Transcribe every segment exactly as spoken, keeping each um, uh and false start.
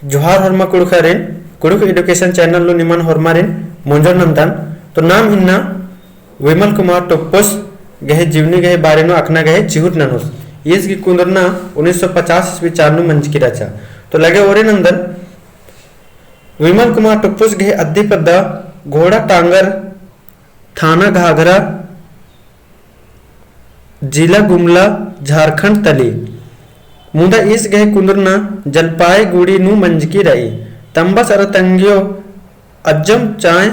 जोहार होरमा कुँड़ुख़ारिन, कुँड़ुख़ education channel नू निमन होरमारिन मोंजोर नन्दन। तो नाम इन्ना विमल कुमार टोप्पोस गही जीवनी गही बारे नू अख़ना गही चिहुट ननोस। ईस गही कुन्दुरना उन्नीस सौ पचास ईस्वी चान नू मंजकी रहचा। तो लगे ओरे नन्दन, विमल कुमार टोप्पोस गही अद्दी पद्दा घोड़ा टांगर, थाना घाघरा, जिला गुमला, झारखंड तली। मुदा ईस गही कुन्दुरना जलपाईगुड़ी नू मंजकी रई। तम्बस अरा तंगियो अज्जम चाय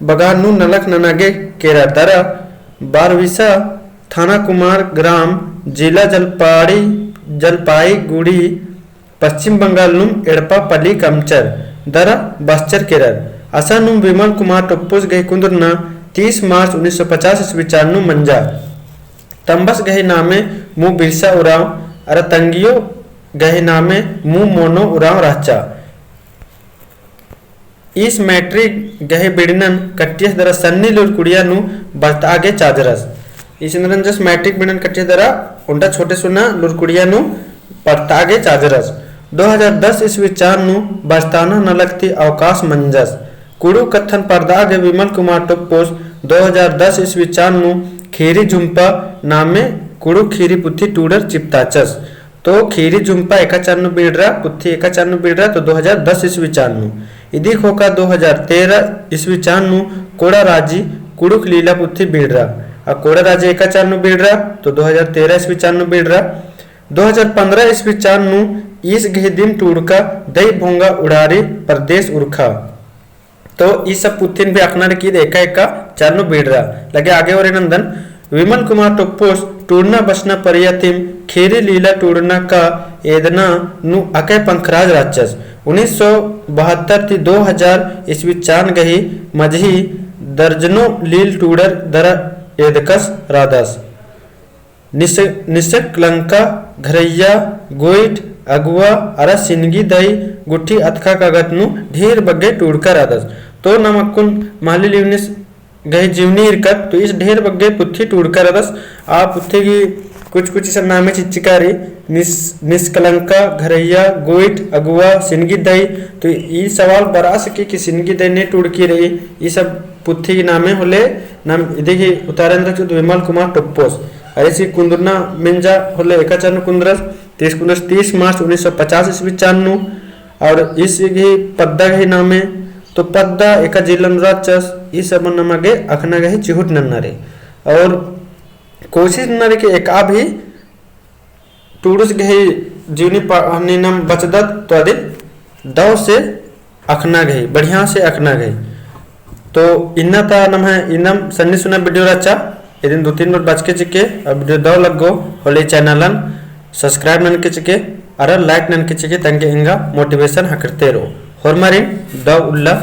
बगान नू नलख नना गे केरा दरा बारविसा थाना कुमार ग्राम जिला जलपाड़ी, जलपाईगुड़ी पश्चिम बंगाल नुम एड़पा पली कमचर दरा बसचर केरर। असा नुम विमल कुमार टोप्पोस गही कुन्दुरना तीस मार्च उन्नीस सौ पचास ईस्वी चान नू मंजा। तम्बस गही नामे मू बिरसा उराँव अरा तंगियो गही नामे मू मोनो उराँव रहचा। ईस मैट्रिक गही बिड़नन कटियस दरा सन्नी लूरकुड़िया नू बरता गे चाजरस। ईस इन्द्रंजस मैट्रिक बिड़नन कटियस दरा ओन्टा छोटे सुना लूरकुड़िया नू बरता गे चाजरस। दो हजार दस ईस्वी चान नू बस्ताना नलख ती अवकाश मंजस। कुँड़ुख़ कत्थन परदा गे विमल कुमार टोप्पोस दो हजार दस ईस्वी चान नू खीरी झुम्पा नामे कुँड़ुख़ खीरी पुथी टूड़र चिपताचस। तो खीरी झुम्पा एका चान नू बिड़रा, पुथी एका चान नू बिड़रा, तो दो हजार दस ईस्वी चान नू। इदी ख़ोख़ा दो हजार तेरह ईस्वी चान नू कोड़ा राजी कुँड़ुख़ लीला पुथी बिड़रा। आ कोड़ा राजी एका चान नू बिड़रा, तो दो हजार तेरह ईस्वी चान नू बिड़रा। दो हजार पन्द्रह ईस्वी चान नू ईस गही दिम टूड़का दई भोंगा उड़ारी परदेस उरखा। तो ई सब पुथिन भी अख़ना रखी एका एका चान नू बिड़रा। लगे आगे ओरे नन्दन, विमल कुमार टोप्पोस टूड़ना बसना परिया तिम खीरी लीला टूड़ना का एदना नू अकय पंखराज रहचस। उन्नीस सौ बहत्तर ती दो हजार ईस्वी चान गही मझी दर्जनो लील टूड़र दरा एदकस रअदस। निस-, निसकलंका, घरैया, गोइठ, अगुवा, अरा सिनगी दई गुट्ठी अतखा कागत नू ढेर बग्गे टूड़का रअदस। तो नम अक्कुन महली लिवनिस गही जीवनी इरकत, तो ईस ढेर बग्गे पुथी टूड़का रअदस। आ पुथी गही कुछ कुछ इसन नामे चिच्चका रई, निस-, निसकलंका, घरैया, गोइठ, अगुवा, सिनगी दई। तो ई सवाल बरआ सकी कि सिनगी दई ने टूड़की रई, ई सब पुथी गही नामे होले, नाम इदी गही उतारन रहचस विमल कुमार टोप्पोस। अरा ईस गही कुन्दुरना मेंजा होले एका चान नू कुन्दरस, तीस कुन्दरस तीस मार्च उन्नीस सौ पचास ईस्वी चान नू, और ईस गही पद्दा गही नामे, तो पद्दा एका जिला नू रहचस, ई सब नमा गे अख़ना गही चिहुट नन्ना रई। और कोशिश नन्ना रई कि एका भी टूड़ुस गही जीवनी प-, हन्नी नम बचदत तो अदिन दव से अख़ना गही, बढ़िया से अख़ना गही। तो इन्ना ता नम्है इन्नम सन्नी सुना video रहचा, इदिन दो तीन बार बचके चिके, अब video दव लग्गो होले channel न subscribe ननके चिके, अरा like ननके चिके, तंगे एंगा motivation हकरते रओ। होरमारिन दव उल्ला